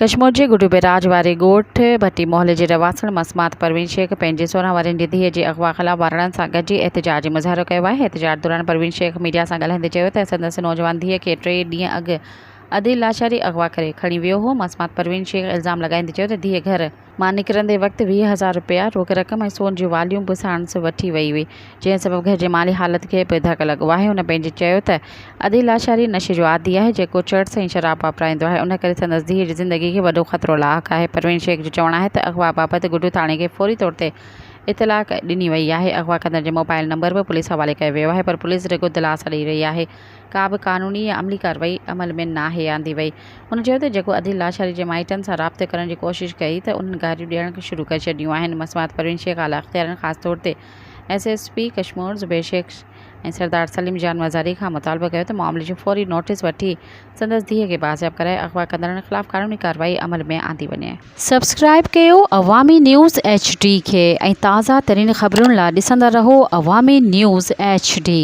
ڪشمور جي گڊو بئراج واري ڳوٺ ڀٽي محلي جي رهواسڻ مسمات پروين شيخ پنهنجي 16 ورهين جي ڌيء جي اغوا خلاف وارڙن سان گڏجي احتجاجي مظاهرو ڪيو آهي. احتجاج دوران پروين شيخ ميڊيا سان ڳالهائيندي چيو ته سندس نوجوان ڌيء کي ٽي ڏينهن اڳ عديل لاشاري اغوا ڪري کڻي ويو هو. مسمات پروين شيخ الزام لڳائيندي چيو ته ڌيء گهر مان نڪرندي وقت 20 هزار رپيا روڪ رقم ۽ سون جون واليون به ساڻس وٺي وئي هئي، جنهن سبب گهر جي مالي حالت کي به ڌڪ لڳو آهي. هن پنهنجي چيو ته عديل لاشاري نشي جو عادي آهي، جيڪو چرس ۽ شراب واپرائيندو آهي، ان ڪري سندس ڌيء جي زندگي کي وڏو خطرو لاحق آهي. پروين شيخ جو چوڻ آهي ته اغوا بابت گڊو ٿاڻي کي فوري طور تي اطلاع ڏني وئي آهي، اغوا ڪندڙ جو موبائل نمبر به پوليس حوالي ڪيو ويو آهي پر پوليس رڳو دلاسا ڏئي رهي آهي، ڪا به قانوني يا عملي ڪارروائي عمل ۾ ناهي آندي وئي. هن چيو ته جيڪو عديل لاشاري جي مائٽن سان رابطو ڪرڻ جي ڪوشش ڪئي ته انهن گاريون ڏيڻ شروع ڪري ڇڏيون آهن. مسمات پروين شيخ اعليٰ اختيارين خاص طور تي S S P Kashmore Zubair Shaikh ۽ Sardar Saleem Jan Mazari کان مطالبو ڪيو ته معاملي جو فوري نوٽيس وٺي سندس ڌيء کي بازياب ڪرائي اغوا ڪندڙن خلاف قانوني ڪارروائي عمل ۾ آندي وڃي. سبسڪرائيب ڪيو عوامي نيوز ايڇ ڊي کي ۽ تازه ترين خبرن لا ڏسندا رهو عوامي نيوز ايڇ ڊي.